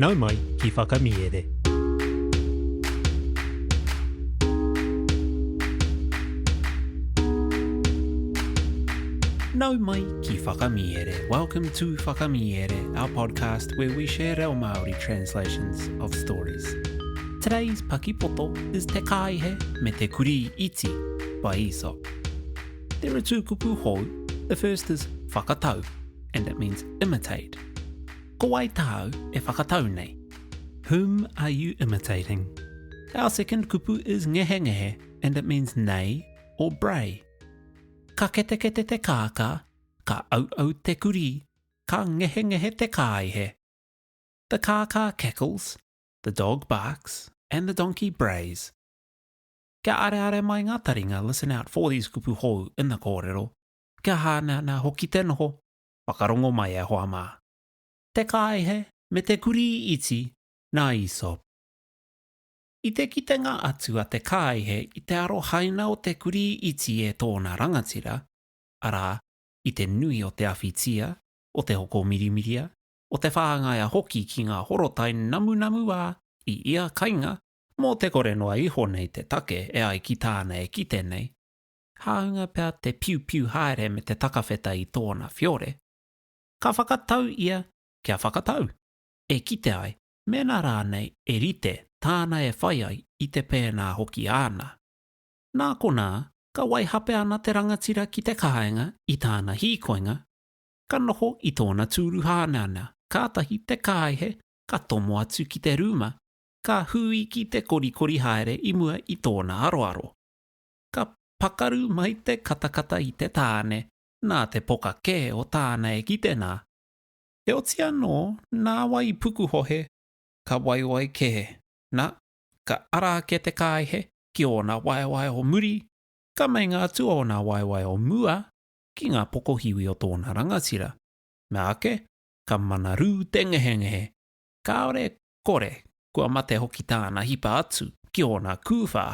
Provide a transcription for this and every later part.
Nau mai ki Whakamiere. Nau mai ki Whakamiere. Welcome to Whakamiere, our podcast where we share reo Māori translations of stories. Today's pakipoto is Te Kāihe me te Kurī Iti by Aesop. There are two kupu hou. The first is whakatau, and it means imitate. Ko wai tāu e whakatau nei? Whom are you imitating? Our second kupu is ngehengehe, and it means neigh or bray. Ka ketekete te kākā, ka auau te kurī, ka ngehengehe te kāihe. The kākā cackles, the dog barks, and the donkey brays. Kia areare mai ngā taringa, listen out for these kupu hou in the kōrero. Kia hāneanea hoki te noho, whakarongo mai e hoa mā. Te kāihe me te kurī iti nā Aesop. I te kitenga atu a te kāihe i te arohaina o te kurī iti e tōna rangatira, arā, i te nui o te awhitia, o te hoko mirimiria, o te whāngaia hoki ki ngā horotai namunamuā i ia kainga, mō te kore noa iho nei te take e ai ki tāna e kite nei, hāunga pea te piupiu haere me te takawheta i tōna whiore, ka whakatau ia kia whakatau, e kite ai mēnā rānei e rite tāna e whai ai i te pēnā hoki āna. Nā konā, ka waihape ana te rangatira ki te kāinga i tāna hīkoinga, ka noho i tōna tūru hāneanea, kātahi te kāihe ka tomo atu ki te rūma, ka hūiki te korikori haere i mua i tōna aroaro. Ka pakaru mai te katakata i te tāne, nā te poka kē o tāna e kite nā. Heoti anō, nāwai i pukuhohe, ka waiwai kē, na, ka ara ake te kāihe ki ōna waewae o muri, ka meinga atu ōna waewae o mua ki ngā pokohiwi o tōna rangatira. Mea ake, ka manarū te ngehengehe, kāore kore kua mate hoki tāna hipa atu ki ōna kūwhā.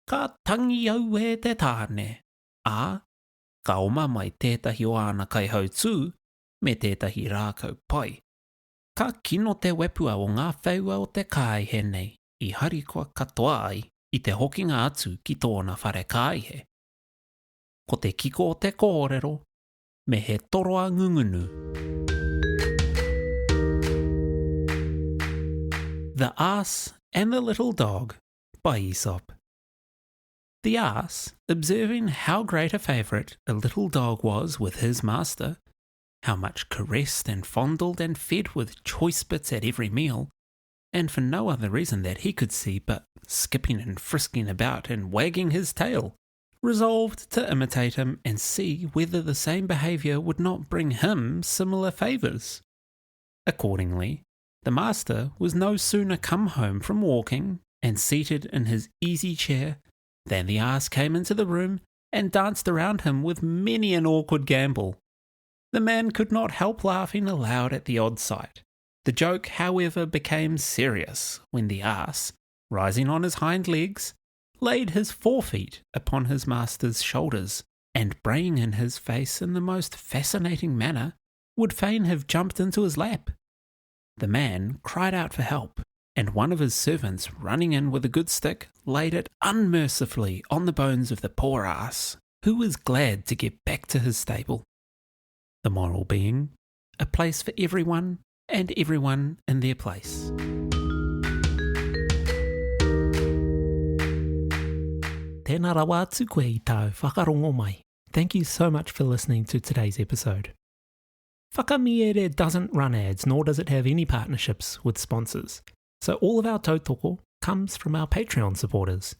Ka tangi auē te tāne, ā, ka oma mai tētahi o āna kaihautū me tētahi rākau pai. Ka kino te wepua o ngā wheua o te kāihe nei i harikoa katoa ai i te hokinga atu ki tōna whare kāihe. Ko te kiko o te kōrero, me he toroa ngungunu. The Ass and the Little Dog by Aesop. The ass, observing how great a favourite a little dog was with his master, how much caressed and fondled and fed with choice bits at every meal, and for no other reason that he could see but skipping and frisking about and wagging his tail, resolved to imitate him and see whether the same behaviour would not bring him similar favours. Accordingly, the master was no sooner come home from walking and seated in his easy chair than the ass came into the room and danced around him with many an awkward gambol. The man could not help laughing aloud at the odd sight. The joke, however, became serious when the ass, rising on his hind legs, laid his forefeet upon his master's shoulders, and braying in his face in the most fascinating manner, would fain have jumped into his lap. The man cried out for help, and one of his servants, running in with a good stick, laid it unmercifully on the bones of the poor ass, who was glad to get back to his stable. The moral being, a place for everyone and everyone in their place. Tēnā rawa atu koe i tāu whakarongo mai. Thank you so much for listening to today's episode. Whakamiere doesn't run ads, nor does it have any partnerships with sponsors. So all of our tautoko comes from our Patreon supporters.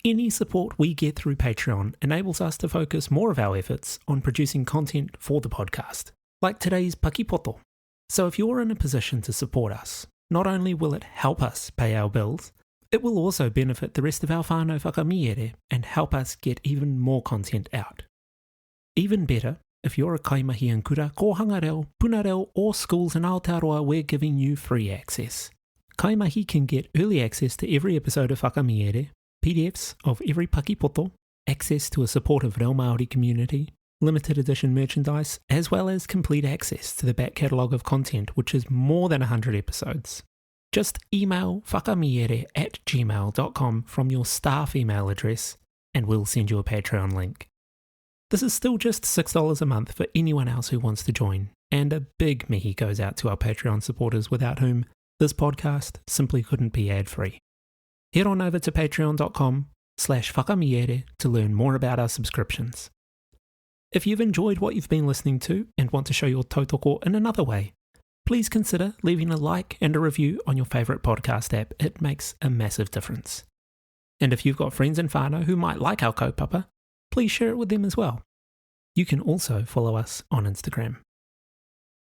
Any support we get through Patreon enables us to focus more of our efforts on producing content for the podcast, like today's Pakipoto. So if you're in a position to support us, not only will it help us pay our bills, it will also benefit the rest of our whānau whakamiere and help us get even more content out. Even better, if you're a kaimahi in kura, kōhanga reo, puna reo or schools in Aotearoa, we're giving you free access. Kaimahi can get early access to every episode of Whakamiere, PDFs of every pakipoto, access to a supportive reo Māori community, limited edition merchandise, as well as complete access to the back catalogue of content, which is more than 100 episodes. Just email whakamiere at gmail.com from your staff email address and we'll send you a Patreon link. This is still just $6 a month for anyone else who wants to join, and a big mihi goes out to our Patreon supporters without whom this podcast simply couldn't be ad-free. Head on over to patreon.com slash whakamiere to learn more about our subscriptions. If you've enjoyed what you've been listening to and want to show your tautoko in another way, please consider leaving a like and a review on your favourite podcast app. It makes a massive difference. And if you've got friends and whānau who might like our kaupapa, please share it with them as well. You can also follow us on Instagram.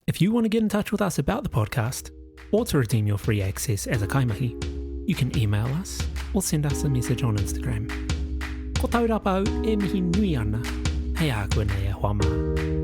If you want to get in touch with us about the podcast, or to redeem your free access as a kaimahi, you can email us or send us a message on Instagram. Ko Taurapa au e mihi nui ana, hei ākua nei e hoa mā.